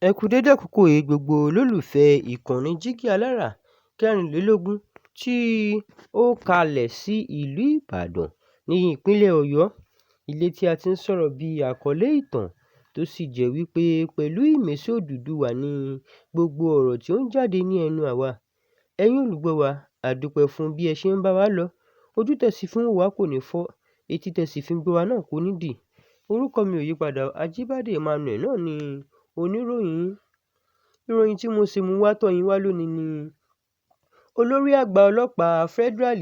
Ẹ kú dédé àkókò yìí, gbogbo olólùfẹ́ ìkànnì Jígí Alára 24 tí ó kalẹ̀ sí ìlú Ìbàdàn ní ìpínlẹ̀ Ọ̀yọ́, ilé tí a ti ń sọ̀rọ̀ bí àkọlé ìtàn, tó sì jẹ́ wípé pẹ̀lú ìmísí Odùduwà ní gbogbo ọ̀rọ̀ tí ó ń jáde ní ẹnu àwa. Ẹ̀yin olùgbọ́ wa, a dúpẹ́ fún bí ẹ ṣe ń bá wa lọ. Ojú tẹ sì fi ń wò wá kò ní fọ́, etí tẹ sì fi ń gbọ́ wa náà kò ní dì. Orúkọ mi ò yípadà, Ajíbádé Emmanuel náà ni oníròyìn yín. Ìròyìn tí mo sì mú wá tọ̀ yín wá lónìí ni olórí àgbà ọlọ́pàá Federal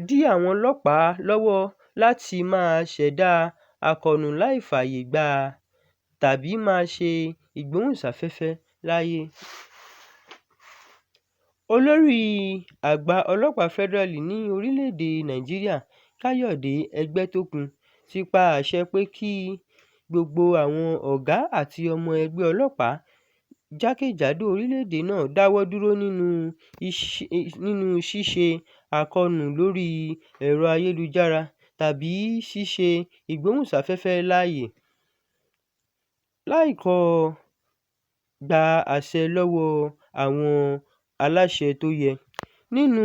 dí àwọn ọlọ́pàá lọ́wọ́ láti máa ṣẹ̀dá àkóónú láì fààyè gbà tàbí máa ṣe ìgbóhùnsáfẹ́fẹ́ láyè. Olórí àgbà ọlọ́pàá Federal ní orílẹ̀-èdè Nàìjíríà, Káyọ̀dé Ẹgbẹ́tókun, ti pa àṣẹ pé kí gbogbo àwọn ọ̀gá àti ọmọ ẹgbẹ́ ọlọ́pàá jákèjádò orílẹ̀-èdè náà dáwọ́ dúró nínú ṣíṣe àkóónú lórí ẹ̀rọ ayélujára tàbí ṣíṣe ìgbóhùnsáfẹ́fẹ́ láyè, láì kọ́kọ́ gba àṣẹ lọ́wọ́ àwọn aláṣẹ tó yẹ. Nínú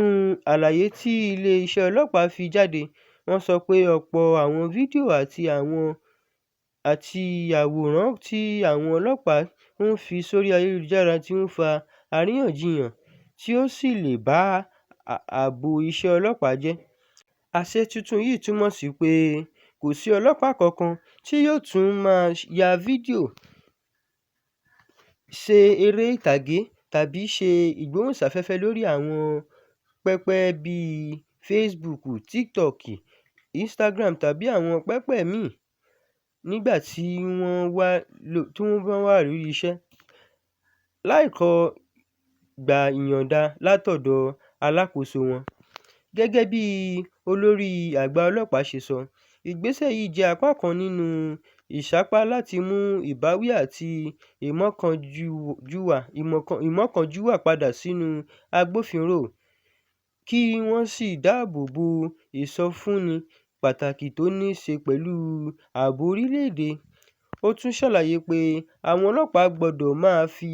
àlàyé tí ilé-iṣẹ́ ọlọ́pàá fi jáde, wọ́n sọ pé ọ̀pọ̀ àwọn fídíò àti àwòrán tí àwọn ọlọ́pàá ń fi sórí ayélujára ti ń fa àríyànjiyàn tí ó sì lè ba ààbò iṣẹ́ ọlọ́pàá jẹ́. Àṣẹ tuntun yìí túmọ̀ sí pé kò sí ọlọ́pàá kankan tí yóò tún máa ya fídíò, ṣe eré ìtàgé tàbí ṣe ìgbóhùnsáfẹ́fẹ́ lórí àwọn pẹpẹ bíi Facebook, TikTok, Instagram tàbí àwọn pẹpẹ míì nígbà tí wọ́n bá wà lórí iṣẹ́, láì kọ́kọ́ gba ìyọ̀ǹda látọ̀dọ̀ alákòóso wọn. Gẹ́gẹ́ bí olórí àgbà ọlọ́pàá ṣe sọ, ìgbésẹ̀ yìí jẹ́ apá kan nínú ìsapá láti mú ìbáwí àti ìmọ̀kánjúwà padà sínú agbófinró, kí wọ́n sì dáàbò bo ìsọfúnni pàtàkì tó ní í ṣe pẹ̀lú ààbò orílẹ̀-èdè. Ó tún ṣàlàyé pé àwọn ọlọ́pàá gbọdọ̀ máa fi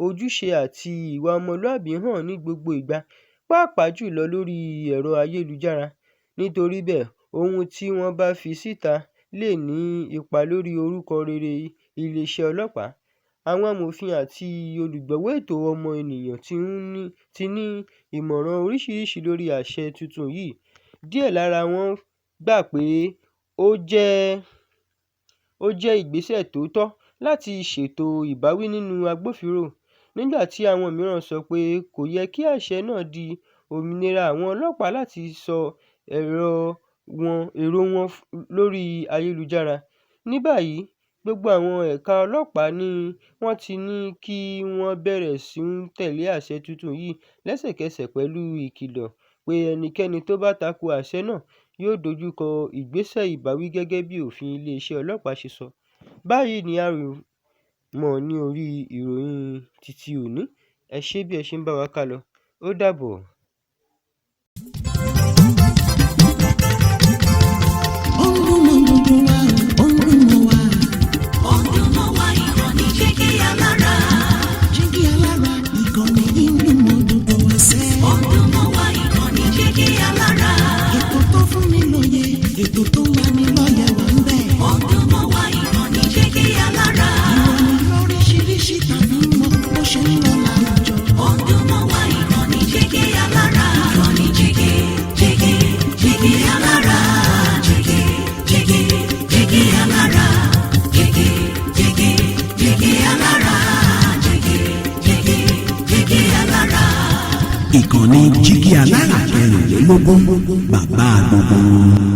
ojúṣe àti ìwà ọmọlúàbí hàn ní gbogbo ìgbà, pàápàá jùlọ lórí ẹ̀rọ ayélujára. Nítorí bẹ́ẹ̀, ohun tí wọ́n bá fi síta lè ní ipa lórí orúkọ rere iléeṣẹ́ ọlọ́pàá. Àwọn amòfin àti olùgbọ̀wọ́ ẹ̀tọ́ ọmọnìyàn ti ní ìmọ̀ràn oríṣiríṣi lórí àṣẹ tuntun yìí. Díẹ̀ lára wọn gbà pé ó jẹ́ ìgbésẹ̀ tó tọ́ láti ṣètò ìbáwí nínú agbófinró, nígbà tí àwọn mìíràn sọ pé kò yẹ kí àṣẹ náà dí òmìnira àwọn ọlọ́pàá láti sọ èrò wọn lórí ayélujára. Ní báyìí, gbogbo àwọn ẹ̀ka ọlọ́pàá ni wọ́n ti ní kí wọ́n bẹ̀rẹ̀ sí í tẹ̀lé àṣẹ tuntun yìí lẹ́sẹ̀kẹsẹ̀, pẹ̀lú ìkìlọ̀ pé ẹnikẹ́ni tó bá tako àṣẹ náà yóò dojú kọ ìgbésẹ̀ ìbáwí gẹ́gẹ́ bí òfin iléeṣẹ́ ọlọ́pàá ṣe sọ. Báyìí ni a rí mọ́ ní orí ìròyìn títí òní. Ẹ ṣé bí ẹ ṣe ń bá wa kálọ. Ó dàbọ̀. Ó ń dún mọ́ gbogbo wa, ó ń dún mọ́ wa. Ó ń dún mọ́ wa, ìkànnì Jígí Alára. Jígí Alára, ìkànnì yìí ń dún mọ́ gbogbo wa sẹ́. Ó ń dún mọ́ wa, ìkànnì Jígí Alára. Ètò tó fún ni lóye, ètò tó ń lani lọ́yẹ̀ wà ń bẹ̀. Ó ń dún mọ́ wa, ìkànnì Jígí Alára. Ìròyìn lóríṣiríṣi tàbí mọ bó ṣe ń lọ láwùjọ. Ó ń dún mọ́ wa, ìkànnì Jígí Alára. Ìkànnì Jígí, Jígí, Jígí Alára. Jígí, Jígí, Jígí Alára. Jígí, Jígí, Jígí Alára. Jígí, Jígí, Jígí Alára. Ìkànnì Jígí Alára 24, bàbá gbogbo wọn.